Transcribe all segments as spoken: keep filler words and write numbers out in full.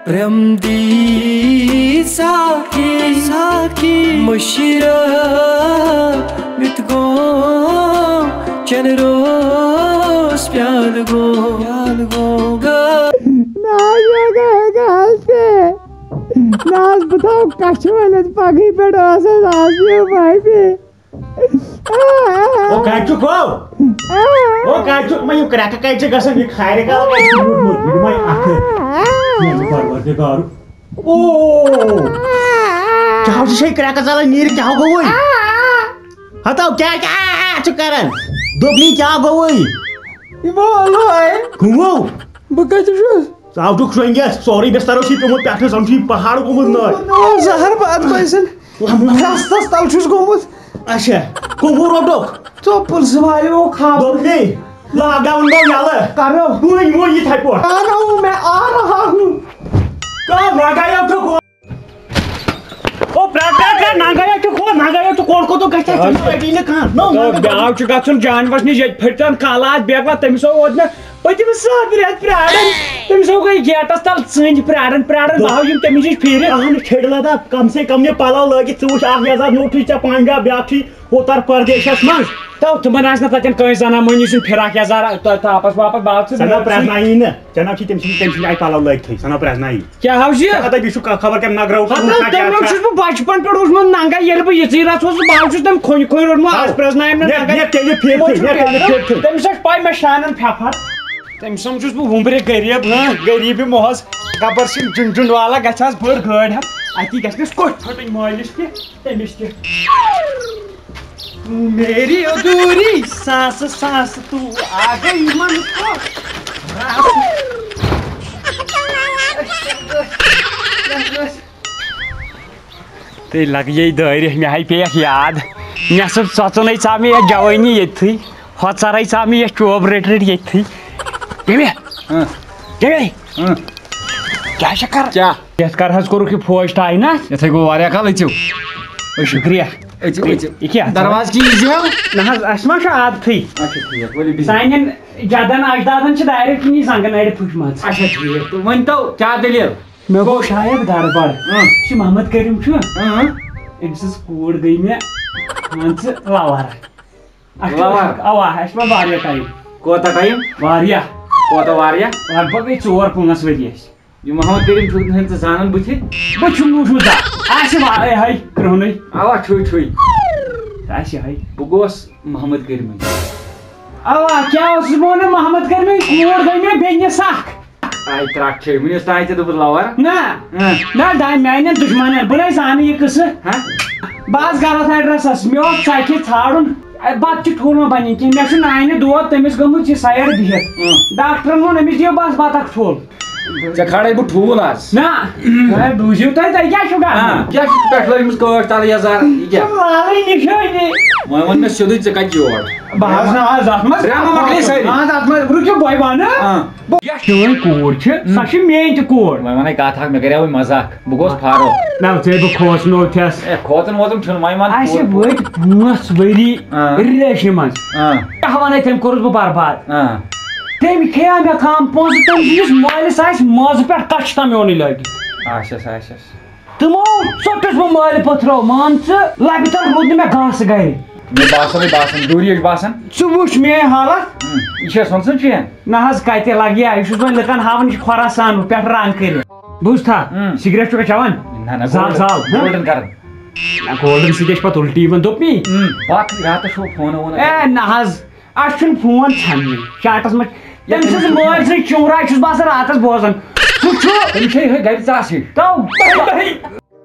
پرمدی ساقی، ساقی مشیرا متگو چنروس پیال گو، پیال گو گا۔ نہ حظ، یہِ گٔے گلطی۔ نہ حظ، بہٕ تھاوٕ کچھِ ؤلِتھ، پگہٕے پٮ۪ٹھ ٲس حظ آز یہِ معٲفی۔ او کتہِ چھُکھ ہو؟ او کتہِ چھُکھ؟ مےٚ یِم کرٛٮ۪کہٕ کتہِ چھِ گژھان؟ یہِ کھارِ کال کتہِ چھُ روٗدمُت؟ یہِ دِمے اتھٕ۔ میانہِ پروردگارُک۔ او! کیٛاہ چھُ شے کرٛٮ۪کہٕ ژلان نیٖرِتھ؟ کیٛاہ گوٚوُے؟ ہتو، کیٛاہ، کیٛاہ چھُ کران؟ دوٚپنٕے کیٛاہ گوٚوُے؟ یہِ ما لوے؟ کٕمو؟ بہٕ کتہِ چھُس؟ ژٕ آوُکھ شۄنٛگِتھ، سورُے بسترو چھُے پیوٚمُت پٮ۪ٹھٕ، زن چھُے پہاڑ گوٚمُت نٲرۍ۔ نہ، زہر باد بٲسِن۔ لم، لم۔ رستس تل چھُس گوٚمُت۔ اچھا، کُنگُر روٚٹُکھ؟ ژوٚپُل زٕ واریو خاب۔ دوٚپمَے، lockdown گوٚو یَلہٕ۔ کرو۔ وۄنۍ، وۄنۍ یِتھَے پٲٹھۍ۔ آ رہا ہوں، میں آ رہا ہوں۔ تو نگایا چھُ کھو-، او، پرٛار، پرٛار، پرٛار، نگایا چھُ کھو-، نگایا چھُ کھو-، کھو-، تو گژھِ اَسہِ چھُنہٕ أتی نہٕ کانٛہہ۔ نو، تو نگایا۔ بیٛاکھ چھُ گژھُن جانوَس نِش، ییٚتہِ پھٔٹۍ تَن کالہٕ آسہِ بیگوا، تٔمِس ہو ووت مےٚ پٔتِم زٕ رٮ۪تھ پرٛاران۔ تٔمِس ہو گٔے گیٹَس تَل ژٔنٛدۍ پرٛاران، پرٛاران، بہٕ ہاو یِم تٔمِس نِش پھیٖرِتھ۔ اَہَن، کھیٚڑِ لَداو، کم سے کم یہِ پَلو لٲگِتھ، ژٕ وٕچھ اَکھ یَزار، نوٚٹھٕے ژےٚ پنٛجاب، بیٛاکھ چھُے اُتر پردیشس منٛز۔ تو تِمن آسہِ نہٕ تتٮ۪ن کٲنٛسہِ زنان مٔہنی سُنٛد فراک یزار، تہ-، تاپس واپس، باو ژٕ سنا مےٚ پرٛزنایی نہٕ، ژےٚ نہ چھُے تٔمۍ سٕنٛدِ، تٔمۍ سٕنٛدِ آیہِ پلو لٲگتھٕے، سنا پرٛزنایی۔ کیٛاہ حظ یہِ؟ ژےٚ ہتا بیٚیہِ چھُ خبر کیٛاہ نگرو ہتہٕ چھُکھ حظ، کھا-، تَمیُک کھا-، چھُس بہٕ بچپن پٮ۪ٹھ اوسمُت ننگے، ییٚلہِ بہٕ یِژٕے رژھ اوسُس، بہٕ حظ چھُس تٔمۍ کھۄنہِ کھۄنہِ روٚٹمُت، آز پرٛزنایم نہٕ نیر، ننگے۔ نیر تیٚلہِ فِر تھٕے، نیر تیٚلہِ فِر تھٕے۔ تٔمِس حظ پاے مےٚ شانن پھٮ۪پھر۔ تٔمۍ سمجھُس بہٕ وُمبرِ غریب، ہاں، غریبی محض، گبر سنگھ جُن جُن والا گژھِ آز بٔڑ گٲڑۍ ہٮ۪تھ، اتی گژھِ نہٕ أسۍ کوٚٹھۍ پھٹٕنۍ مٲلِس تہِ۔ تٔمِس تہِ۔ میری ادھوری سانس، سانس تو آ گئی من کو۔ تہٕ لگیے دٲرِتھ، مےٚ ہاے پیٚیَکھ یاد۔ مےٚ سا ژۄژُن ہے ژاو مےٚ یَتھ جوٲنی ییٚتھٕے، ہۄژر ہے ژاو مےٚ یَتھ چوب رٔٹۍ رٔٹۍ ییٚتھٕے۔ ییٚمہِ، ہاں۔ ییٚمہِ۔ ہاں۔ کیٛاہ چھےٚ کران؟ کیٛاہ؟ یتھ کر حظ کوٚرُکھ یہِ فوج ٹاے نا؟ یتھے گوٚو واریاہ کال أژِو۔ أسۍ چھِ شُکریہ۔ أژِو، أژِو۔ یہِ کیٛاہ؟ دروازٕ کِنۍ ییٖزیو۔ نہ حظ، اَسہِ ما چھُ عادتھٕے۔ اچھا، ٹھیٖک، ؤلِو بِہِو۔ سانٮ۪ن جدن اجدادن چھِ دارٮ۪و کِنی زنٛگن اَڑِ پھٕٹمٕژ۔ اچھا، ٹھیٖک۔ تہٕ ؤنۍ تو، کیٛاہ دٔلیٖل؟ مےٚ گوٚو شاید گڑبڑ۔ اۭں۔ یہِ چھُ محمد کریم چھُ۔ اۭں۔ أمۍ سٕنٛز کوٗر گٔے مےٚ، مان ژٕ، لور۔ اَسہِ چھُ، لور؟ اَوا، اَسہِ چھُ وۄنۍ واریاہ ٹایم۔ کوتاہ ٹایم؟ واریاہ۔ کوتاہ واریاہ؟ لگ بگ گٔے ژور پانٛژھ ؤری اَسہِ۔ یہِ محمد کریم چھُکھ نہٕ ژٕ زانان بٕتھِ؟ بہٕ چھُس نہٕ وٕچھمُت زانٛہہ۔ آسہِ وا-، یِہوٚے کرٛہُنُے۔ اَوا، چھُے، چھُے۔ آسہِ یِہوٚے۔ بہٕ گوس محمد کریٖمٕے۔ اَوا، کیٛاہ اوسُس بہٕ وَنان، محمد کریٖمٕے کوٗر گٔے مےٚ بیٚنہِ سَکھ۔ آے ترٛٹھ چھے، وٕنیُس تام ژےٚ دوٚپُتھ لَوَر؟ نہ۔ ہاں۔ نہ، دَ-، میٛانٮ۪ن دُشمَنَن، بہٕ نَے زانہٕ یہِ قٕصہٕ۔ ہاں؟ بہٕ آس غلط ایڈرَسَس، مےٚ اوس ژَکہِ ژھانٛڈُن، اے، بَتہٕ چھُ ٹھوٗل مہ بَنہِ کینٛہہ، مےٚ چھُ نانہِ دود، تٔمِس گٔمٕژ یہِ سایڈ بِہِتھ۔ ہاں۔ ڈاکٹرَن ووٚن، أمِس دِیِو بَس بَتَکھ ٹھوٗل۔ ژےٚ کھارے بہٕ ٹھوٗل آز۔ نہ، وۄنۍ بوٗزِو تُہۍ، تۄہہِ کیٛاہ چھُو کران؟ ہاں، کیٛاہ چھُ پٮ۪ٹھٕ لٲجمٕژ کٲش تَلہٕ یَزار؟ یہِ کیٛاہ؟ ژٕ والٕے نِشٲنی۔ وۄنۍ وَن مےٚ سیوٚدُے، ژٕ کَتہِ یور؟ بہٕ حظ نہ حظ اَتھ منٛز۔ درٛاما مۄکلے سٲری۔ اَتھ، اَتھ منٛز، رُکِو بٲے وانہٕ۔ ہاں۔ یہِ چٲنۍ کوٗر چھِ، سۄ چھِ میٛٲنۍ تہِ کوٗر۔ وۄنۍ وَنَے کَتھ اَکھ، مےٚ کَریوٕے مزاق۔ بہٕ گوس فاروق۔ نہ، ژےٚ بہٕ کھوژنوو تھٮ۪س۔ اے، کھوژُن ووژُن چھُنہٕ، وۄنۍ وَن اَسہِ کوٗر۔ وٲتۍ پانٛژھ ؤری آ۔ رِلیشنہِ منٛز۔ آ۔ کیٛاہ وَنَے تٔمۍ کوٚرُس بہٕ برباد۔ آ۔ تٔمۍ کھیٚیا مےٚ کھام پونٛسہٕ، تٔمۍ سٕنٛدِس مٲلِس آسہِ منٛزٕ پٮ۪ٹھ کَچھ تام میونٕے لٲگِتھ۔ اچھا، اچھا، اچھا۔ تِمو ژوٚٹُس بہٕ مٲلہِ پٔتھرو، مان ژٕ، لَبہِ تَل روٗد نہٕ مےٚ گاسہٕ گَرِ۔ مےٚ باسان، مےٚ باسان، دوٗری چھِ باسان۔ ژٕ وٕچھ میٛٲنۍ حالت۔ ہُم، یہِ چھا سۄن سٕنٛز چین؟ نہ حظ، کَتہِ لَگہِ ہا، یہِ چھُس وۄنۍ لُکَن ہاوان، یہِ چھُ خۄراسان پٮ۪ٹھ رنٛگ کٔرِتھ۔ بوٗزتھا؟ ہُم۔ سِگریٹ چھُکھا چٮ۪وان؟ نہ، نہ، زال، گولڈن، زال، ہہ؟ گولڈن کَران۔ نہ، گولڈن سۭتۍ چھِ پَتہٕ اُلٹی یِوان، دوٚپمی۔ ہُم، باقٕے راتَس چھُو فون وون۔ اے، نہ حظ، اَسہِ چھُنہٕ فون ژھٮ۪ننٕے، چاٹَس منٛز۔ تٔمۍ سٕنٛز مٲلۍ سٕنٛز چُنٛگراے چھُس بہٕ آسان راتَس بوزان۔ سُہ چھُ۔ تٔمِس چھے یِہوٚے گَرِ ژاسٕے۔ تو۔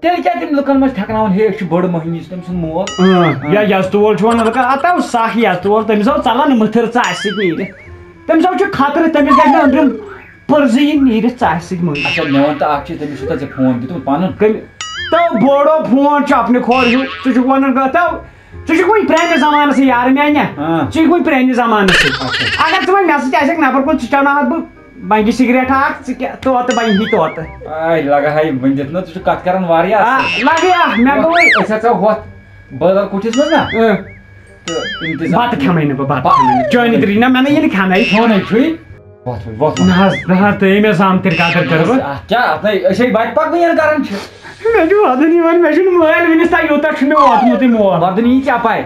تیٚلہِ کیٛاہ تٔمۍ لُکَن منٛز تھٮ۪کناوُن، ہے، أسۍ چھِ بٔڑ مٔہنی، چھِ تٔمۍ سُنٛد مول۔ اۭں، اۭں۔ یا یَزتہٕ وول چھُ وَنان، دَپان، ہتا سَکھ یَزتہٕ وول، تٔمِس آو ژَلان مٕتھٕر ژاسہِ سۭتۍ نیٖرِتھ۔ تٔمِس آو چھُ خطرٕ، تٔمِس گژھِ نہٕ أنٛدرِم پٔرزٕ یِنۍ نیٖرِتھ ژاسہِ سۭتۍ مٔنٛزۍ۔ اچھا، مےٚ وَن تہٕ اَکھ چیٖز، تٔمِس چھُکھا ژےٚ فون دیُتمُت پَنُن؟ کٔمۍ؟ تو بوڑو فون چھُ اپنے کھور ہیوٗ، ژٕ چھُکھ وَنان کَتھ، تو ژٕ چھُکھ وٕنہِ پرٛانہِ زمانَس سۭتۍ یار میٛانہِ۔ ہاں۔ ژٕ چھُکھ وٕنہِ پرٛانہِ زمانَس سۭتۍ۔ اچھا۔ اگر ژٕ وۄنۍ مےٚ سۭتۍ آسٮ۪کھ نفر کُن، ژٕ چٮ۪وناوہَتھ بہٕ بنگہِ سِگریٹ اَکھ، ژٕ کیٛاہ، توتہٕ بنہِ ہی توتہٕ۔ آے، لگہٕ ہا یہِ ؤنِتھ نہ، ژٕ چھُکھ کَتھ کران واریاہ آ، اَصٕل۔ لگہٕ یہِ اَکھ، مےٚ گوٚو وۄنۍ۔ أسۍ ہسا ہۄتھ بٲدر کُٹھِس منٛز نا۔ اۭں۔ تہٕ انتظام۔ بَتہٕ کھٮ۪مَے نہٕ بہٕ، بَتہٕ بَ-، کھٮ۪مَے نہٕ۔ چٲنی ترٛیش نہ، مےٚ نہ یہِ نہٕ کھٮ۪نَے۔ کھیوٚنَے چھُے۔ وۄتھ وۄنۍ، وۄتھ وۄنۍ۔ نہ حظ، نہ حظ، ترٛٲیِو مےٚ زامتٕرۍ کتٕر کٔروٕ۔ اَتھ کیٛاہ؟ اَتھ نَے، أسۍ ہے بَتہِ پَکنٕے یَن کران چھِ۔ مےٚ چھُ وَدُن یِوان، مےٚ چھُنہٕ مٲلۍ وٕنِس تام یوٗتاہ چھُ مےٚ ووتمُتٕے مول۔ وَدُن یی ژےٚ پَے۔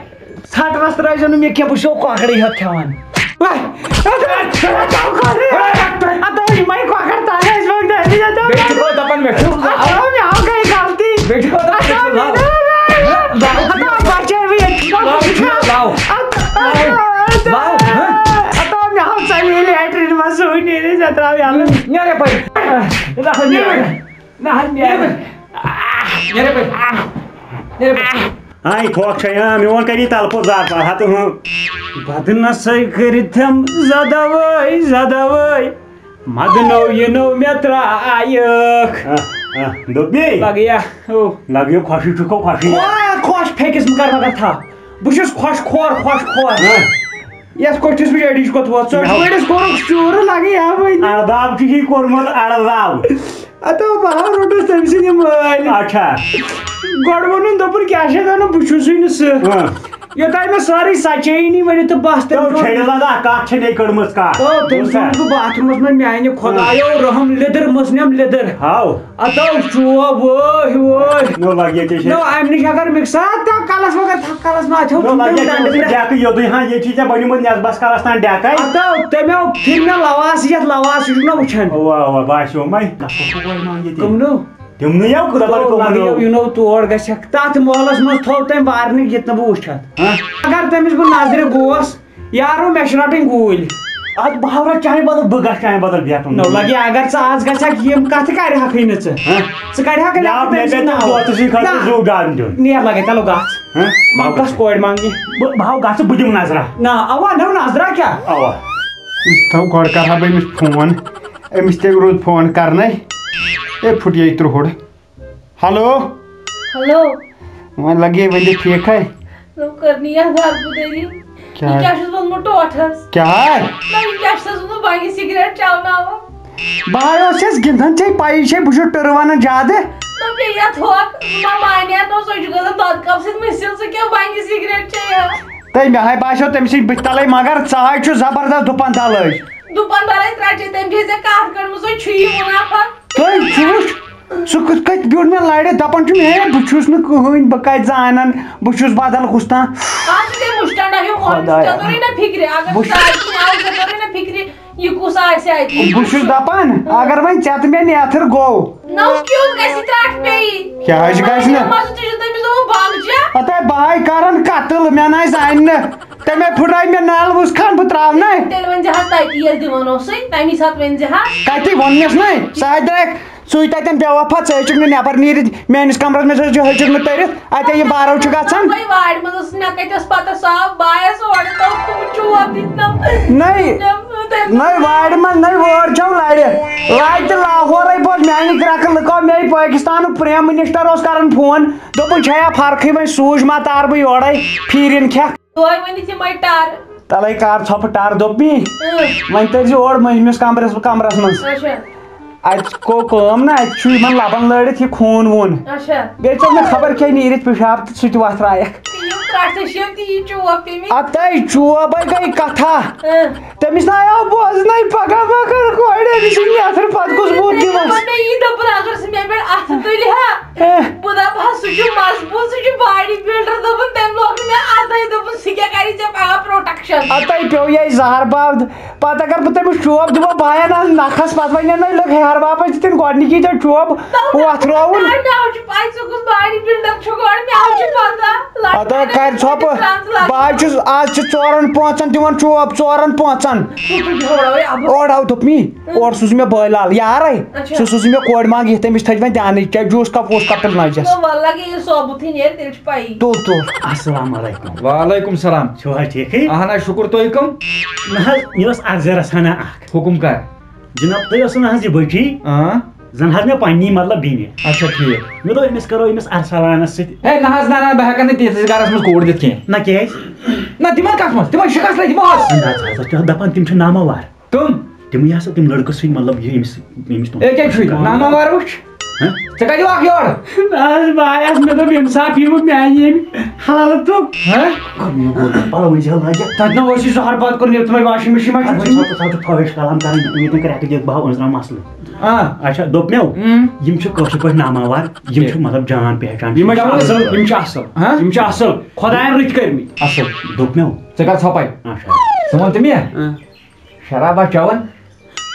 ژھٹہٕ رَس ترٛٲیزیو نہٕ مےٚ کینٛہہ، بہٕ چھُسو کۄکرٕے یوت کھٮ۪وان۔ وَے، اَتھ آو یِمَے کۄکَر تَلہٕ ٲسۍ وۄنۍ دٲرِتھ، اَتھ آو۔ بیٚیہِ چھُکھ دَپان مےٚ چھُ، اَتھ آو مےٚ آو گٔے غلطی۔ بیٚیہِ چھُکھ دَپان مےٚ چھُ لَو۔ اَتھ آو بَچٲوِتھ۔ Love, love. اَتھ، اَتھ، اَتھ، لَو، ہہ؟ اَتھ آو مےٚ آو ژَمہِ لیٹرِن منٛز سُہ نیٖرِتھ، ژےٚ ترٛاو یَلہٕ۔ نیرٕ یَپٲرۍ۔ نہ حظ، نیرٕ۔ نہ حظ، نیرٕ۔ نیرٕ یَپٲرۍ۔ نیرٕ یَپٲرۍ۔ آے، تھوکھ چھے، آ، میون کَری تَلہٕ پوٚت زار پار، ہَتہٕ ہُہ۔ بدنسٕے کٔرِتھ تِم زدوے، زدوے۔ مدنو یِنو مےٚ ترٛایَکھ۔ آ، آ، دوٚپ مے؟ لگیا، او۔ لگیو خۄشٕے، چھُکھ خۄشٕے۔ خۄش، خۄش پھیٚکِس مہٕ کر مگر تھپھ۔ بہٕ چھُس خۄش خور، خۄش خور۔ آ۔ یَتھ کوٚٹھِس بہٕ اَڈِج کوٚت ووت، ژٕ مےٚ ہاو۔ بٔڑِس کوٚرُکھ شُر، لگے ہا وۄنۍ۔ ارداب چھُ یہِ کوٚرمُت، ارداب۔ ہتو بہٕ ہا روٚٹُس تٔمۍ سٕنٛدِ مٲلۍ۔ اچھا۔ گۄڈٕ ووٚنُن، دوٚپُن، "کیٛاہ چھےٚ کران؟ بہٕ چھُسٕے نہٕ سُہ۔" ہاں۔ یوٚتام مےٚ سٲرٕے سچٲیی نی ؤنِتھ تہٕ بس تٔمۍ تو چھیٚرِ لگا، کتھ چھےٚ نے کٔڑمٕژ کتھ؟ تو تٔمۍ بوٗزتھا؟ ژھُنُس بہٕ باتھ روٗمس منٛز، میانہِ خۄدایو رحم، لیٚدٕر مٔژھ نٮ۪م لیٚدٕر۔ ہاو۔ ہتو چوب، وٲہۍ وٲہۍ۔ نو لگہِ ییٚتہِ چھِ۔ نو امہِ نِش اگر مِکسا تہٕ کلس مگر تھپھ کلس ما اتھیو نو لگہِ ییٚتہِ چھِ ڈٮ۪کہٕ۔ یوٚدُے ہاں، ییٚتہِ چھِ ژےٚ بنیومُت نٮ۪صبس کلس تام ڈٮ۪کے۔ ہتو تٔمۍ پھِر مےٚ لواس یتھ لواس، یہِ چھُکھ نہ وٕچھان؟ اوا، اوا، باسیو مے۔ کس اوسُکھ وۄنۍ مان ییٚتہِ؟ کٕمنو؟ تِمنٕے یو، دپان تو کٕمنو؟ لگیو، یِنو تور گژھکھ۔ تتھ محلس منٛز تھوو تٔمۍ warning، یہِ تہِ نہٕ بہٕ وٕچھتھ۔ ہاں؟ اگر تٔمِس بہٕ نظرِ گوس، یارو، مےٚ چھِ رٹٕنۍ گوٗلۍ۔ ادٕ بہٕ ہاو رٹہٕ چانہِ بدل، بہٕ گژھٕ چانہِ بدل بیٹھُن۔ نو لگے، اگر ژٕ آز گژھکھ، یِم کتھٕ کرِہکھٕے نہٕ ژٕ۔ ہاں؟ ژٕ کرِہکھ نہٕ یاو، مےٚ تٔمۍ سُنٛد پے ناو۔ تۄہہِ دوستس سۭتۍ خٲطرٕ نہ۔ زُو گاڈن دیُن۔ نیر لگے، چلو گژھ۔ ہاں؟ بہٕ گژھٕ کورِ منٛگنہِ۔ بہٕ، بہٕ ہاو گژھٕ، بہٕ دِمہٕ نظرا۔ نہ، اوا، نو نظرا کیٛاہ؟ اوا۔ تھاو گۄڈٕ کرٕ ہا بہٕ أمِس فون۔ أمِس تہِ روٗد فون کرنَے۔ اے پھُٹیے ترٛوہُر۔ ہیلو۔ ہیلو۔ وۄنۍ لگے وۄنۍ دِ ٹھیٖک ہے۔ نو کٔرنی یتھ دربٕدٔری۔ کیٛاہ؟ یہِ کیٛاہ چھُس ووٚنمُت ٹوٹھس؟ کیٛاہ؟ نہ، یہِ کیٛاہ چھُس ووٚنمُت بنگہِ سگریٹ چٮ۪وناوان؟ بہٕ ہا اوسُس گِنٛدان، ژےٚ پَیی چھے بہٕ چھُس ٹٕرٕ وَنان زیادٕ۔ نہ بیٚیہِ یتھ ہوکھ، نہ مانیا، نہ سُہ چھُ گژھان دۄدٕ کپ سۭتۍ مٔسِل، ژٕ کیٛاہ بنگہِ سگریٹ چیٚیہِ ہا؟ تہٕ مےٚ ہاے باسیو تٔمۍ سٕنٛدۍ بٕتھِ تَلَے، مگر ژٕ ہاے چھُ زبردست دُپن دَلٲے۔ دُپن دَلٲے ترٛٹہِ، تٔمۍ چھے ژےٚ کَتھ کٔڑمٕژ، سُے چھُ یہِ مُنافع۔ تُہۍ چھُوُس، سُہ کِتھ کٔنۍ بیوٗٹھ مےٚ لَرِ، دَپان چھُ مےٚ، "ہے، بہٕ چھُس نہٕ کٕہٕنۍ، بہٕ کَتہِ زانَن، بہٕ چھُس بدل کُس تام۔" اَتھ چھُ تٔمۍ مُشٹَنڈا ہیوٗ اوٚنمُت، وۄدایا۔ ژےٚ توٚرُے نہ فِکرِ، اگر وٕچھ۔ ژٕ آز کِنۍ آو، ژےٚ توٚرُے نہ فِکرِ، یہِ کُس آسہِ اَتہِ، یہِ بہٕ کُس چھُس چھُ۔ دَپان، اگر وۄنۍ ژےٚ تہٕ مےٚ نیتھٕر گوٚو۔ نو کیُتھ گژھِ ترٛٹھ پیٚیہِ؟ کیٛازِ گژھِ نہٕ؟ مےٚ ما چھُ تُہۍ چھِو تٔمِس دوٚپمُت بنٛگ چےٚ؟ ہتے بہٕ ہاے کرن قتل، مےٚ نہ آسہِ زانہِ نہٕ۔ تٔمۍ پھٕٹرٲے مےٚ نل، وُس خان بہٕ ترٛاونَے۔ تیٚلہِ ؤنۍ زِ حظ تَتی ییٚلہِ دِوان اوسُے، تَمی ساتہٕ ؤنۍ زِ حظ۔ کَتہِ ووٚنمَس نَے؟ سُہ ہَے درٛاے، سُے تَتٮ۪ن بے وفا، ژٕ ہیٚچِکھ نہٕ نٮ۪بر نیٖرِتھ، میٛٲنِس کمرس منٛز ہیٚچِکھ نہٕ تٔرِتھ، اَتہِ یہِ بارو چھُ گژھان۔ وۄنۍ وارِ منٛز ٲسٕس، مےٚ کَتہِ ٲس پَتہ، سُہ آو، بہٕ آیَس اورٕ، تَوٕ تِم چوب دِتۍ نَم۔ نَے، تٔمۍ نَے وارِ منٛز، نَے وٲر چھَو لَرِ۔ لَرِ تہِ لاہورَے پٲٹھۍ، میٛانہِ کرٛٮ۪کہٕ لُکو، مے پٲکِستانُک پرٛیم منسٹر اوس کران فون، دوٚپُن، "چھےٚ یا فرقٕے، وۄنۍ سوٗج ما تارٕ بہٕ یورَے، پھیٖرِن کھٮ۪کھ۔" تۄہہِ ؤنِتھ یِمَے ٹَر۔ تَلَے کار ژھۄپہٕ ٹَر دوٚپ مے۔ اۭں۔ وۄنۍ تٔرۍ زِ اور مٔنٛزمِس کَمرَس، کَمرَس منٛز۔ اچھا۔ اَتہِ گوٚو کٲم نہ، اَتہِ چھُ یِمَن لَبَن لٲرِتھ یہِ خوٗن ووٗن۔ اچھا۔ بیٚیہِ ژوٚل مےٚ خبر کیٛاہ نیٖرِتھ پِشاب تہٕ سُہ تہِ وَتھرایَکھ۔ تہٕ یِم ترٛٹھ ژےٚ چھِ یِم تہِ یہِ چوب پیٚمٕتۍ۔ اَدٕ تَے چوبَے گٔے کَتھا۔ اۭں۔ تٔمِس نہ آو بوزنَے، پَگاہ ما کَرٕ کورِ أمِس سۭتۍ نیتھٕر، پَتہٕ کُس بُتھ دِمَس؟ مےٚ یی دَپُن، اگر سُہ مےٚ پٮ۪ٹھ اَتھٕ تُلہِ ہا، اے۔ بہٕ دَپہٕ ہا، سُہ چھُ مضبوٗط، سُہ چھُ body builder، دوٚپُن، تٔمۍ لوگ نہٕ مےٚ اَتھَے، دوٚپُن، سُہ کیٛاہ کَرِ ژےٚ پَگاہ protection؟ اَتَے پیوٚو یے زَہر باب۔ پَتہٕ اگر بہٕ تٔمِس چوب دِمو، بہٕ ہا اَنہٕ اَتھ نَکھَس، پَتہٕ وَنہِ نَے لُکھ ہیہَر باپَس دِتِن گۄڈٕنِکی ژےٚ چوب، ہُہ وَتھرووُن۔ مےٚ چھُ پَے، ژٕ کُس body builder چھُکھ گۄڈٕ، مےٚ چھُ پَتہ۔ پَتہٕ کَرِ ژھۄپہٕ، بہٕ حظ چھُس، آز چھِ ژورَن پانٛژَن دِوان چوب، ژورَن پانٛژَن۔ اورٕ آو دوٚپ مے، اورٕ سوٗز مےٚ بٲے لال یارے۔ اچھا۔ سُہ سوٗز مےٚ کورِ منٛگ، یہِ تٔمِس تھٲوۍ وۄنۍ دیانٕے، چےٚ جوٗس کپ ووٗس کپ پِلنٲوزٮ۪س۔ نو، وَلہٕ لگے ییٚلہِ صوبُتھٕے نیرِ، تیٚلہِ چھُ پَیی۔ تُل، تُل۔ السلام علیکم۔ وعلیکم السلام۔ چھِو حظ ٹھیٖکھٕے؟ اہن حظ، شُکُر، تُہۍ کٕم؟ نہ حظ، مےٚ ٲس عرضہٕ رژھا اکھ۔ حُکُم کر۔ جناب، تُہۍ ٲسٕو نہ حظ یہِ بٔچی؟ اۭں۔ زن حظ مےٚ پننی، مطلب، بیٚنہِ۔ اچھا، ٹھیٖک۔ مےٚ دوٚپ، أمِس کرو أمِس ارسلانس سۭتۍ۔ ہے، نہ حظ، نہ، نہ، بہٕ ہٮ۪کہٕ نہٕ تِتھِس گرس منٛز کوٗر دِتھ کینٛہہ۔ نہ کیٛازِ؟ نہ، تِمن کتھ منٛز؟ تِمن شکست لگہِ، تِمو حظ۔ نہ حظ، حضرت، تِم دپان تِم چھِ ناماوار۔ کٕم؟ تِمٕے ہسا تِم لڑکہٕ سۭتۍ، مطلب، یہِ أمِس، أمِس تُہُنٛد اے، کیٛاہ چھُے؟ ناماوار وٕچھ۔ ژٕ کَتہِ وَکھ یورٕ؟ نہ حظ، بہٕ آیاس، مےٚ دوٚپ، اِنصاف یی وۄنۍ میٛانہِ ییٚمہِ حالتُک۔ ہہ؟ کر مےٚ گوٚو پَلو وٕنہِ چھِ لٲگِتھ۔ تَتہِ نہ اوس یہِ زہر بَتہٕ کوٚر، نیوٗ تِمَے واشِنٛگ مِشیٖن منٛز۔ وۄنۍ ژھاو ژٕ، ژھاو ژٕ فٲحِش کَلام کَرٕنۍ، ییٚتٮ۪ن کَرِ اَکھ دِکھ بہٕ ہاو أنٛزرا مَسلہٕ۔ آ۔ اچھا، دوٚپ مےٚ، اۭں۔ یِم چھِ کٲشِرۍ پٲٹھۍ ناماوار، یِم چھِ یہِ۔ مطلب جان پہچان۔ یِم چھِ یِم چھِ اَصٕل، اَصٕل۔ یِم چھِ اَصٕل۔ خۄدایَن رٕتۍ کٔرمٕتۍ۔ اَصٕل۔ دوٚپ مےٚ۔ ژٕ کَر ژھۄپَے؟ اچھا۔ ژٕ وَن تہٕ مےٚ۔ اۭں۔ شرابہ چٮ۪وان؟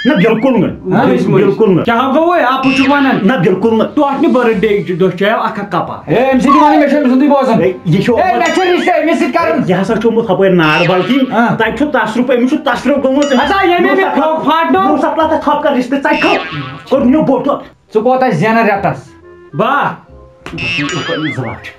نہ، بالکل نہٕ۔ ہاں؟ بالکل نہٕ۔ کیٛاہ گوٚو وۄنۍ؟ اَپُز چھُکھ وَنان؟ نہ، بالکل نہٕ۔ ٹوٹھ نہٕ برتھ ڈے دۄہ چیو اکھ اکھ کپا۔ ہے، أمۍ سۭتۍ وَنان، مےٚ چھُ أمۍ سُنٛدُے بوزُن۔ ہے، یہِ چھُ ہے، مےٚ چھُ رِشتہٕ أمِس سۭتۍ کَرُن۔ یہِ ہسا چھُ آمُت ہُپٲرۍ نار بلکہِ۔ ہاں۔ تَتہِ چھُ تصرُف، أمِس چھُ تصرُف گوٚمُت۔ ہسا، ییٚمہِ مےٚ نُصرت، پھۄکھ پھاٹنو۔ نُصرت، تَتھ تھپھ کر رِشتہٕ، ژَتہِ کھو۔ کوٚر نیو بوٚڑ دۄد۔ ژٕ کوتاہ زینان رٮ۪تس؟ بہٕ؟ زٕ لچھ۔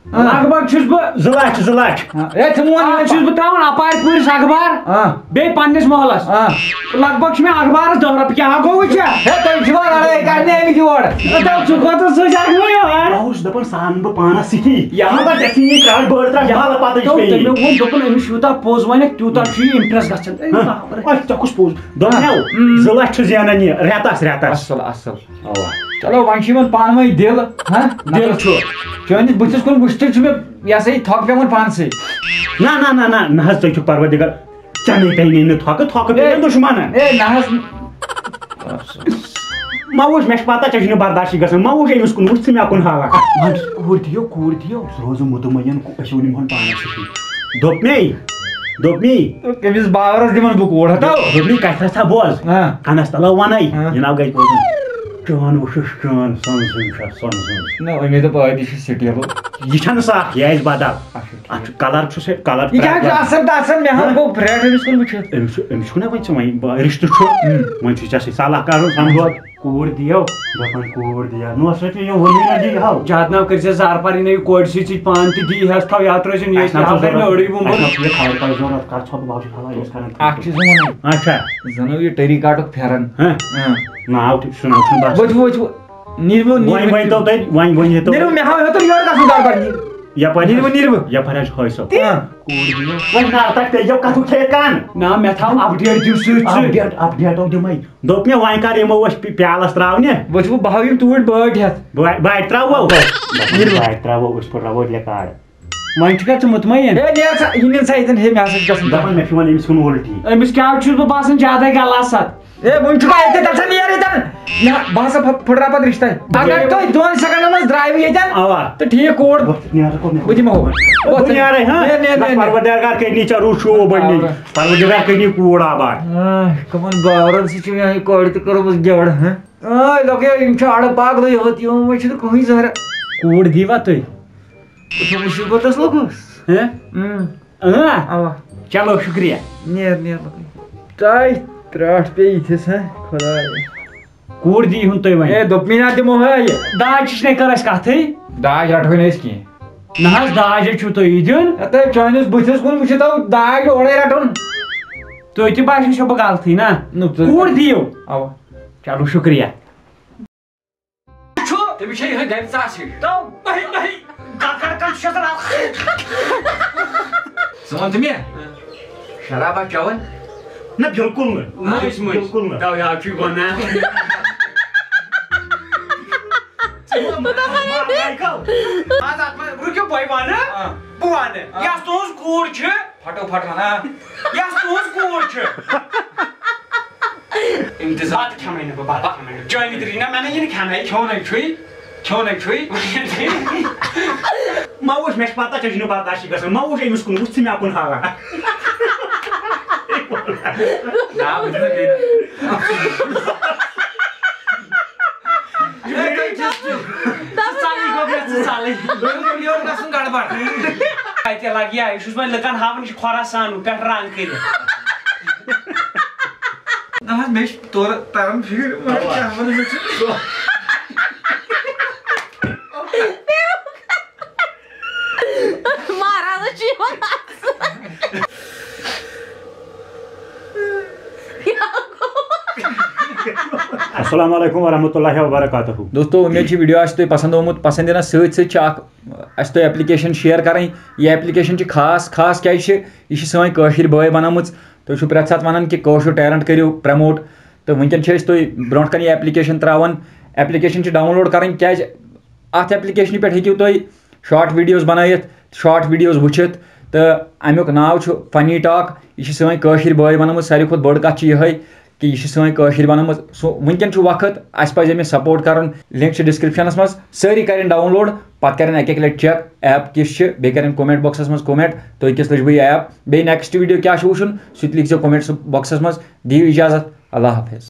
لگ بگ چھُس بہٕ۔ زٕ لچھ، زٕ لچھ۔ ہاں، ہے، ژٕ وَن یِمن چھُس بہٕ ترٛاوان اپارِ پوٗرِس اخبار۔ ہاں۔ بیٚیہِ پننِس محلس۔ ہاں۔ لگ بگ چھُ مےٚ اخبارس دہ رۄپیہِ، کیٛاہ گوٚو وۄنۍ ژےٚ؟ ہے، تُہۍ چھِوا لڑٲے کرنہِ آمٕتۍ یور؟ ہے، تَو ژٕ کوتاہ سوٗزِ اکھ وۄنۍ یور؟ بہٕ اوسُس دَپان، سُہ اَنہٕ بہٕ پانَس سۭتی۔ یا۔ مطلب، ژےٚ چھُے یہِ کارڈ بٔڑ ترٛکھ، یا۔ بالہٕ پَتہٕ چھُ تَو مےٚ۔ تٔمۍ ووٚن، دوٚپُن، أمِس چھُ یوٗتاہ پوٚز وَنٮ۪کھ، تیوٗتاہ چھُ یہِ impress گژھان۔ اے، ہاں۔ بابرے۔ اَسہِ ژےٚ کُس پوٚز؟ دوٚپمَے، ہاں۔ زٕ لچھ چھُ زینان یہِ رٮ۪تَس، رٮ۪تَس۔ اَصٕل، اَصٕل۔ اَوا۔ چلو، وۄنۍ چھِ یِمَن پانہٕ ؤنۍ دِل، ہہ؟ دِل چھُ۔ چٲنِس بٕتھِس کُن وٕچھتٕے چھُ مےٚ، یہِ ہسا یہِ تھۄکھ پٮ۪وان پانسٕے۔ نہ، نہ، نہ، نہ، نہ حظ، ژٕ چھُکھ پروردِگار۔ ژےٚ نَے پیٚیہِ نہٕ تھۄکہٕ، تھۄکہٕ پیٚیہِ اے، دُشمَنَن۔ اے، نہ حظ۔ ما وٕچھ، مےٚ چھِ پَتہ ژےٚ چھُنہٕ برداشٕے گژھان۔ ما وٕچھ أمِس کُن، وٕچھ ژٕ مےٚ کُن حالہ۔ وَن، کوٗر دِیو، کوٗر دِیو۔ سُہ روزُن مُطمئن، أسۍ وٕنِم ہن پانَس سۭتی۔ دوٚپمَے، دوٚپمَے۔ کٔمِس باورَس دِمَن بہٕ کوٗر، ہَتو؟ دوٚپمَے، کَتھِ رَژھا بوز۔ ہاں۔ کَنَس تَلو وَنَے، ہاں۔ جِناب گژھِ بوزُن۔ چٲنۍ وٕچھُس چٲنۍ، سۄن سٕنٛز چھےٚ، سۄن سٕنٛز۔ نہ، أمۍ ہے دوٚپ، ٲدی چھِ سِٹیبٕل۔ یہِ چھَنہٕ سَکھ، یہِ آسہِ بدل۔ اچھا، ٹھیٖک۔ اَتھ چھُ colour چھُ سُہ colour یہِ کیٛاہ چھُ اَصٕل تہٕ اَصٕل؟ مےٚ ہاں؟ ہاو گوٚو پھرٛٹھ أمِس کُن وٕچھِتھ۔ أمِس چھُ، أمِس چھُنہ وۄنۍ ژٕ وۄنۍ با-، رِشتہٕ چھُ۔ ہُم۔ وۄنۍ چھُے ژےٚ سۭتۍ صلاح کَرُن، سَمجھوتہٕ۔ کوٗر دِیو۔ دَپان کوٗر دِیا۔ نوسرت یہِ ووٚنُے نہ دِیہِ ہاو۔ زیادٕ ناو کٔرۍ زِ زار پار، یہِ نہٕ یہِ کورِ سۭتۍ سۭتۍ پانہٕ تہِ دِیہِ ہَس تھاو یَتھ روزِ نِیَت اَسہِ نہ یَتھ چھُ آسہِ نہٕ ضوٚرَتھ۔ أڑٕے ووٚنمُت۔ اَسہِ نہ چھُ یہِ خبر کَر ضوٚرَتھ، کَر ژھۄپہٕ باو چھُ کھالان یُس کَران۔ اَکھ چیٖز وَنو۔ اچھا۔ زَنو یہِ ٹٔری کاٹُک پھٮ۪رَن۔ ہہ؟ اۭں۔ ناو تہِ، سُہ ناو چھُنہٕ باسان۔ ؤتھِو، ؤتھِو۔ نیٖرِو، وۄنۍ نیٖرِو۔ ؤنۍ تو تۄہہِ، وۄنۍ ؤنۍ تو۔ نیٖرِو، مےٚ ہاو ہیوٚتُن یورٕ گژھُن گڑبڑ۔ یَپٲرۍ نیٖرِو، حظ، نیٖرِو۔ یَپٲرۍ حظ چھُ حٲصِل۔ ہاں۔ کوٗر دِیو۔ وۄنۍ نہ، تۄہہِ پیٚیو کَتھُک ٹھیکہٕ کَن۔ نہ، مےٚ تھاو update دِیِو سۭتۍ سۭتۍ۔ Update، update دِمَے۔ دوٚپ مےٚ، وۄنۍ کر یِمو أسۍ پی-، پیالس تراونہِ؟ وٕچھ، بہٕ بہاو یِم توٗرۍ بٲٹۍ ہٮ۪تھ۔ بہٕ، بہٕ اَتہِ تراوو۔ بہٕ، بہٕ اَتہِ تراوو، أسۍ پٲٹھۍ تراوو لیکار۔ وۄنۍ چھُکھا ژٕ مطمئن؟ ہے، نیر سا، یہِ نِن سا ییٚتٮ۪ن، ہے، مےٚ ہسا چھُ گژھُن دَپان، مےٚ چھُ وۄنۍ أمِس کُن اُلٹی۔ أمِس کیٛاہ چھُس بہٕ باسان زیادَے گلاس ستھ؟ ہے، وۄنۍ چھُکھا اَتہِ، تَتھ سا نیر ییٚتٮ۪ن۔ نہ، بہٕ ہسا پھ-، پھٕٹراو پَتہٕ رِشتَے۔ اگر تُہۍ دۄن سیکنڈن منٛز درٛایوٕ ییٚتٮ۪ن، اَوا۔ تہٕ ٹھیٖک کوٗر۔ وۄتھ، نیر ژٕ کوٚت نیر؟ بہٕ دِمہو۔ بہٕ نیرے، ہاں؟ نیر، نیر، نیر، نیر۔ پروردگار کٔرِنی ژےٚ رُت شوٗب بَننی۔ اَوا۔ پروردگار کٔرِنی کوٗر آباد۔ آہ، کَمَن باورَن سۭتۍ چھِ مےٚ یہِ کورِ تہِ کٔرمٕژ جَڑ، ہہ؟ آے، لۄکے، یِم چھِ اَڑٕ پاگلٕے یوت، یِمَن منٛز چھِنہٕ کٕہٕنۍ زہرا۔ کوٗر دیٖوا تُہۍ؟ وٕچھِو، مُصیٖبتَس لوٚگُس۔ ہہ؟ اۭں۔ اۭں؟ اَوا۔ چلو، شُکریہ۔ نیر، نیر، لۄکے۔ تۄہہِ ترٛٹھ پیٚیہِ یِتھِس، ہہ؟ خۄدایا۔ کوٗر دی ہُن تُہۍ وۄنۍ۔ ہے، دوٚپمَے نا دِمو ہے یہِ۔ داج چھِچ نے کٔر اَسہِ کَتھٕے۔ داج رَٹہوے نہٕ أسۍ کینٛہہ۔ نہ حظ، داج ہے چھُو تُہی دیُن۔ ہے، تۄہہِ چٲنِس بٕتھِس کُن وٕچھِتھ آو داج اورَے رَٹُن۔ تُہۍ تہِ باسیو چھو بہٕ غلطٕے نا۔ نہ، تُہۍ کوٗر دِیِو۔ اَوا۔ چلو، شُکریہ۔ چھُ۔ تٔمِس چھےٚ یِہوٚے گَرِ ژاسہِ ہِش۔ تو، تۄہہِ، تۄہہِ، کَتھ کَران کَتھ چھُ آسان اَتھ؟ ژٕ وَن تہٕ مےٚ، شرابہ چٮ۪وان؟ نہ، بِلکُل نہٕ۔ مٔنٛزۍ مٔنٛزۍ۔ بِلکُل نہٕ۔ تَوَے آو چھُے وَنان۔ ژٕ وَن، مایکل۔ آز اَتھ منٛز رُکِو، بہٕ وَنہٕ، آ۔ بہٕ وَنہٕ۔ آ۔ یۄس تُہٕنٛز کوٗر چھِ، پھٹو پھٹ وَنان۔ یۄس تُہٕنٛز کوٗر چھِ۔ اِنتظار۔ بَتہٕ کھٮ۪مَے نہٕ بہٕ، بَتہٕ کھٮ۪مَے نہٕ۔ چٲنی تہِ نہ، مےٚ نہ یہِ نہٕ کھٮ۪نَے۔ کھیوٚنَے چھُے، کھیوٚنَے چھُے۔ ما وٕچھ، مےٚ چھِ پَتہ ژےٚ چھُے نہٕ برداشٕے گژھان۔ ما وٕچھ أمِس کُن، وٕچھ ژٕ مےٚ کُن حالہ۔ نا، بہٕ چھُس نہٕ بیٚیہِ۔ ژَلٕے گوٚو مےٚ، ژٕ ژَلٕے۔ دوٚیِم گوٚو یورٕ گژھُن گڑبڑ۔ اَتہِ لَگہِ یا، یہِ چھُس وۄنۍ لُکَن ہاوان، یہِ چھُ خۄراسان پٮ۪ٹھ رنٛگ کٔرِتھ۔ نہ حظ، مےٚ چھِ تورٕ تران فِکرِ، مگر کیٛاہ وَنہٕ، مےٚ چھُ مہرازَس چھُ یِوان اَتھٕ۔ السلام علیکم ورحمۃ اللہ وبرکاتہ۔ دوستو، اُمید چھِ video آسہِ تۄہہِ پسنٛد آمُت۔ پسنٛد یِنَس سۭتۍ سۭتۍ چھِ اَکھ اَسہِ تۄہہِ application share کَرٕنۍ۔ یہِ application چھِ خاص، خاص کیٛازِ چھِ؟ یہِ چھِ سٲنۍ کٲشِرۍ بٲے بنٲومٕژ۔ تُہۍ چھِو پرٛٮ۪تھ ساتہٕ وَنان کہِ کٲشُر talent کٔرِو promote۔ تہٕ وٕنکٮ۪ن چھِ أسۍ تۄہہِ برونٛٹھ کَنہِ یہِ application ترٛاوان۔ ایپلیکیشن چھِ ڈاؤن لوڈ کرٕنۍ، کیازِ اَتھ ایپلیکیشنہِ پٮ۪ٹھ ہیٚکِو تُہۍ شارٹ ویڈیوز بنٲیِتھ، شارٹ ویڈیوز وٕچھِتھ۔ تہٕ اَمیُک ناو چھُ فنی ٹاک۔ یہِ چھِ سٲنۍ کٲشِر بٲے بنٲومٕژ۔ ساروی کھۄتہٕ بٔڑ کَتھ چھِ یِہوٚے کہِ یہِ چھِ سٲنۍ کٲشِر بنٲومٕژ۔ سو وٕنکیٚن چھُ وقت، اَسہِ پَزِ أمِس سپورٹ کَرُن۔ لِنک چھِ ڈِسکرپشنَس منٛز، سٲری کَرن ڈاؤن لوڈ، پَتہٕ کَرن اَکہِ اَکہِ لَٹہِ چیک ایپ کِژھ چھِ، بیٚیہِ کَرن کومینٹ باکسَس منٛز کومینٹ، تُہۍ کِژھ لٔجوٕ یہِ ایپ۔ بیٚیہِ نیکسٹ ویڈیو کیٛاہ چھُ وٕچھُن، سُہ تہِ لیکھزیو کومینٹ باکسَس منٛز۔ دِیِو اِجازت، اللہ حافظ۔